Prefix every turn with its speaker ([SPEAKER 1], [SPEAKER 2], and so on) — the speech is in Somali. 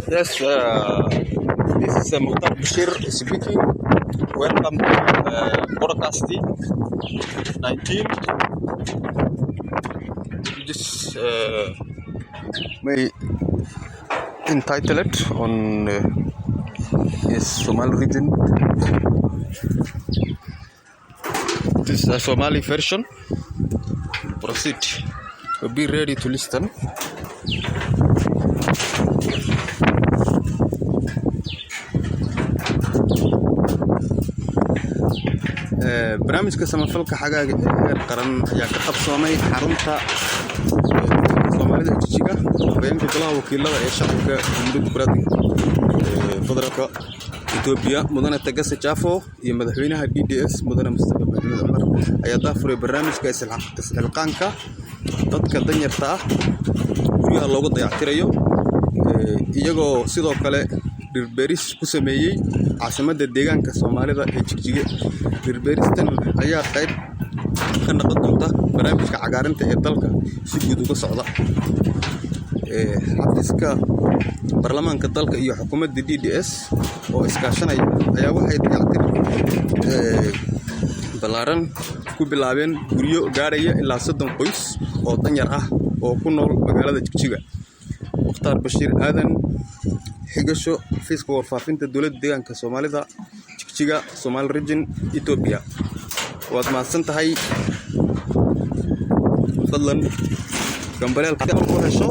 [SPEAKER 1] Yes, this is Mukhtar Bashir speaking. Welcome to broadcast 19. This may entitled on is Somali region. This is a Somali version. Proceed. Be ready to listen. Barnaamijka samafalka xagaaga ee heer qaran ayaa ka qabsoomay xarunta Soomaalida ee Jijiga. Haweenka golaha wakiilada ee shacabka Jamhuuriyadda Dimuqraadiga ee Federaalka Itoobiya, Mudane Tagase Jafo, iyo madaxweynaha DDS, Mudane Mustafa Maxamed Cumar, ayaa daafuray barnaamijka isxilqaanka dadka danyarta ah guryaha loogu dayactirayo, iyagoo sidoo kale dhirbeeris ku sameeyey caasimadda deegaanka Soomaalida ee Jigjiga. Dhirbeeristan ayaa qayb ka noqon doonta barnaamijka cagaarinta ee dalka si guud uga socda. Xafiiska baarlamaanka dalka iyo xukuumadda DDS oo iskaashanaya ayaa waxay dayactir ballaaran ku bilaabeen guryo gaaraya ilaa 30 qoys oo danyar ah oo ku nool magaalada Jigjiga. Mukhtaar Bashiir Aadan, xigasho xafiiska warfaafinta dowladda deegaanka Soomaalida, Jigjiga, Somali Region, Ethiopia. Waad mahadsan tahay. Fadlan gambaleelka ku hesho.